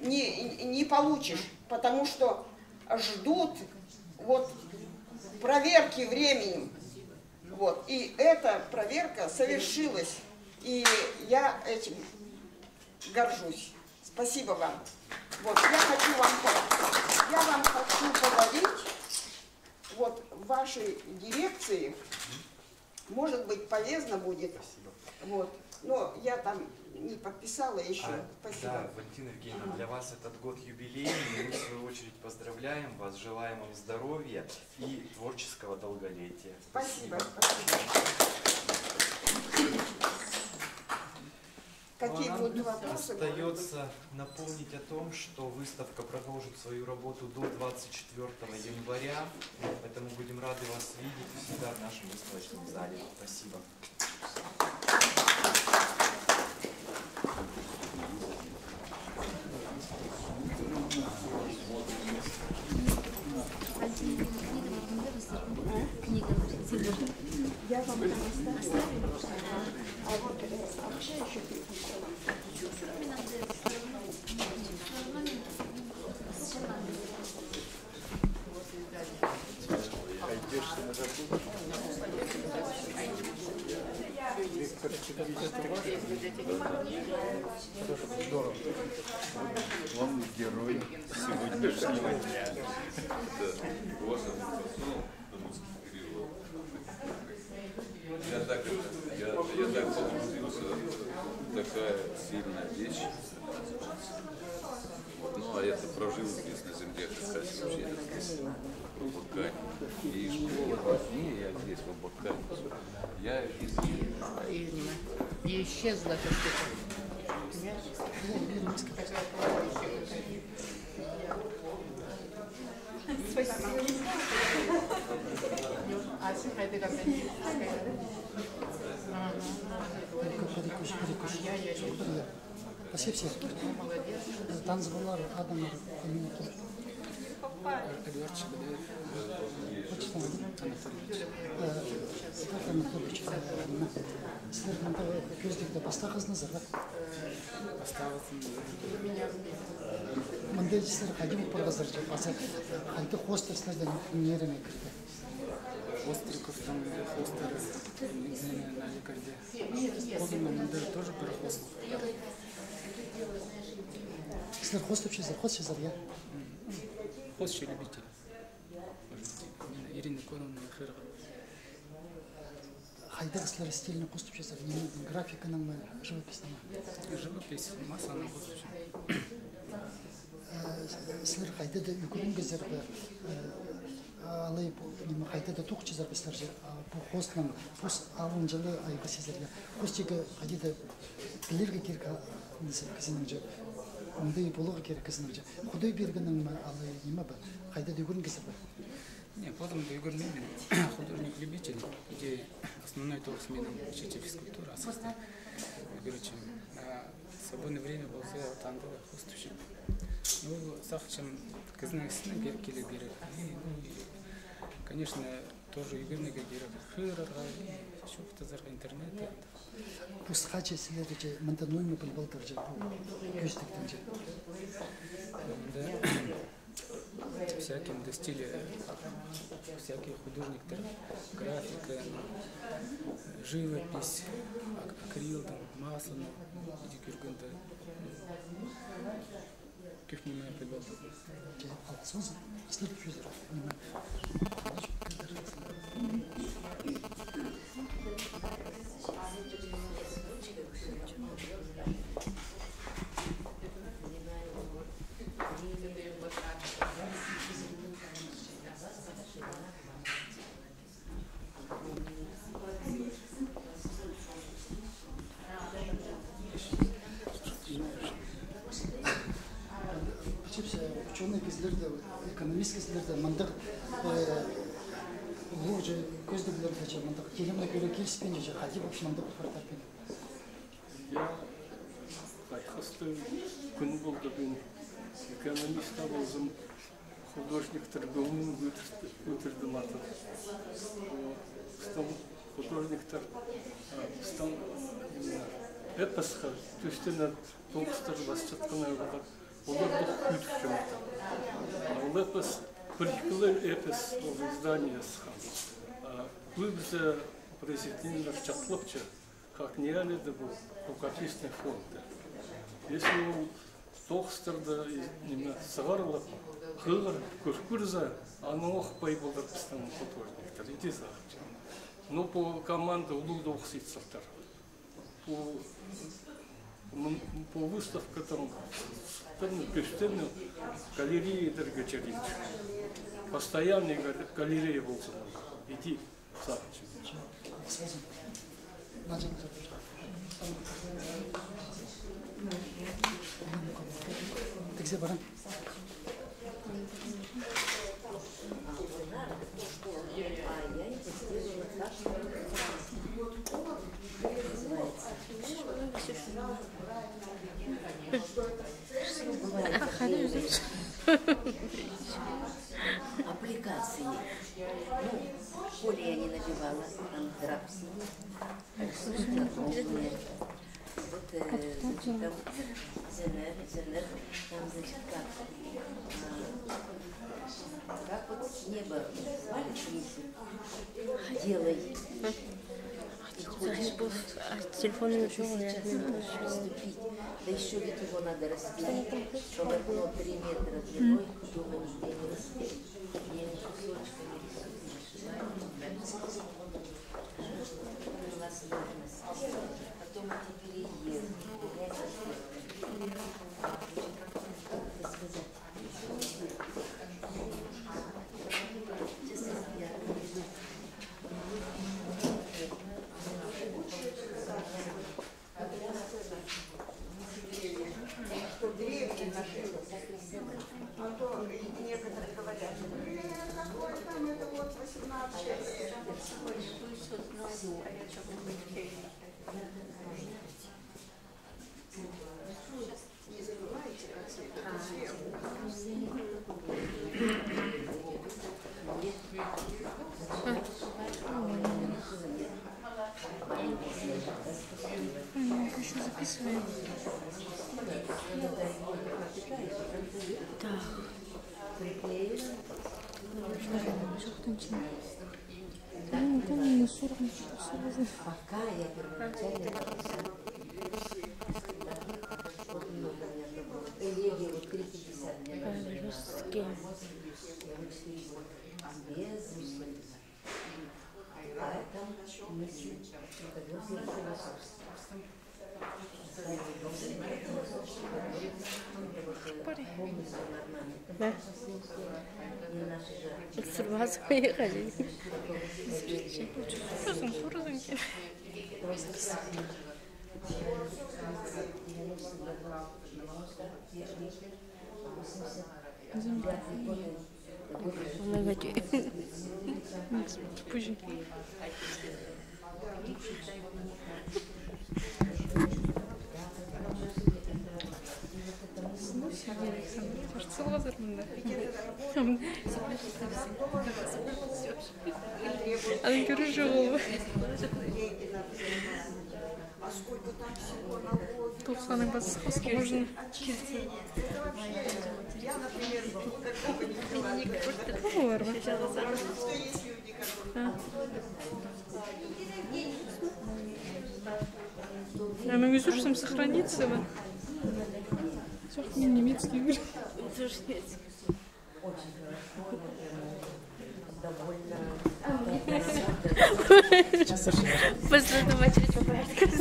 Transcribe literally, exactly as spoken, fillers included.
не, не получишь, потому что ждут вот проверки временем. Вот. И эта проверка совершилась, и я этим горжусь. Спасибо вам. Вот, я хочу вам, по- я вам хочу подарить вот вашей дирекции. Может быть, полезно будет. Спасибо. Вот. Но я там не подписала еще. А, спасибо. Да, Валентина Евгеньевна, для вас этот год юбилейный. Мы, в свою очередь, поздравляем вас, желаем вам здоровья и творческого долголетия. Спасибо. Спасибо. Спасибо. Какие будут вопросы? Остаётся напомнить о том, что выставка продолжит свою работу до двадцать четвёртого января, поэтому будем рады вас видеть всегда в нашем выставочном зале. Спасибо. Я вам оставлю. А вот, э, общающихся. Здорово. Он герой сегодняшнего дня. Я так, я, я так погрузился. Такая сильная вещь. Вот. Ну, а я-то прожил здесь, на земле Хакасии, вообще здесь, в Абакане. И школа, не, я здесь, в Абакане. Я из... И исчезла эта штука. Спасибо. Таныс полар, адыңар, фамилия кем? Эдуард Чебодаев. Отчествоң? Анатольевич. Э, Эдуард Анатольевич, э, мына сірер мында кӧзідігде пастағызыңзар ба? Пастағызым. Мында сірер хайди пол парғазар, че паза хайди хоостар сірердең ниме кірді? Хоостар, кӧп тың хоостар, ниме, ниме кірді. Позым мында тоже пір хоос. Сірер хоостапчазар, хоосчазар, я? Хоосчы любитель. Ирина Кононовна хығырған. Хайдағ сірер стильні хоостапчазар, ниме, графиканың ма, живописьтің ма? Живопись, маслоның хоостапчам. Э, сірер хайда-да ӱгренгезер бе, э, алай пу, ниме, хайда-да тоғынчазар ба сірер же, а, пу хоостың, хоос алынҷа ла айғасчазар, я? Хоос тигі хайда-да пілерге кирек, а, ниме, кізінің же, оңдай поларға кирек кізінің же. Худай пиргеннең ме, алай ниме бе, хайда-да ӱгренгезер бе? Не, позымда ӱгренмеем. Художник-любитель. Иди основной тоғыс минің учитель физкультуры, асхыста ӱгретчем. А свободное время полза, таңда хоостапчам. Ну, сағынчам, кізінің ісіне кир-, киле пирер. И, ну, и, конечно, тоже ӱгренерге кирек. Хығырарға, и чоохтазарға интернетте. Пу сағынча сірерге же мында ноо ниме піліп алдыр же, пу кӧзідіктең же? Мында всякий, мында стиль, всякий художниктер, графика, живопись, ак-, акрилдең, маслоның, иди кӧргенде. Кӧп ниме піліп алдым. Че, алғыс ползын, сірер кӧзідер. Ниме? Пілчебіс, учёный кізілерде, экономист кізілерде мындағ, э, улуғ же кӧзідіглерде же мындағ тилімнең кӧре киліспинче же, хайди вообще мындағ пар тартпин. Я, хайхастығ кӱн полды, мин экономист ползам, художниктер кӧңнін кӧдір-, кӧдірді матыр. О, пістің художниктер, а, пістің, именно, эпосха тӧстенер тоғыстар пасчатханнар пар. Олар пу кӱдік чоохтап. Ол эпос, пір-ікі ле эпос ол издание сыххан. А кӧбізі президенттер чахсы пілче, как не алиды пу рукописный фонд. Если ол тоғыстарны, и, ниме, сығарып алып, хығыр, кӧр кӧрзе, анаң ох пай полар пістің художниктер. Иди сағынчам. Ну, пу команда улуғ тоғыс ит салтар. Пу, м, пу выставкадаң пістің пӧстің галереяларға чарир. Постоянный гал-, галерея ползын. Иди сағынчам. Тігзе парам. Аппликации. Ну, в школе я не надевала, там драпс. Вот, э, значит, там зенер, зенер, там, значит, как, а, как вот с неба свалится, делай. И хочешь, а телефон сейчас приступить. Да ещё ведь его надо растянуть. Полотно три метра длиной, дома нигде не растянешь. Я не кусочками рисую, не вышиваю. А то и некоторые говорят: «Э, какой там, это вот восемнадцать». Не забывайте, как все это. М, ещё записываем. Так. М, там не сорок, ничего, сорок. По-русски. Пари. Да. Сурбазым, я хозяин. Сурзаң, сурзаң. Она говорит, пусть. Ну, Сергей Александрович, артыс алғазар мында. Анаң кӧрер чоғыл. Тоғысханнаң пазох хосха можно. Олар ба? А. А мин ӱзӱрзем, сохранится ба? Чох, мин немецкий кӧрем. Тоже немецкий. Пазох, в очередь попасть.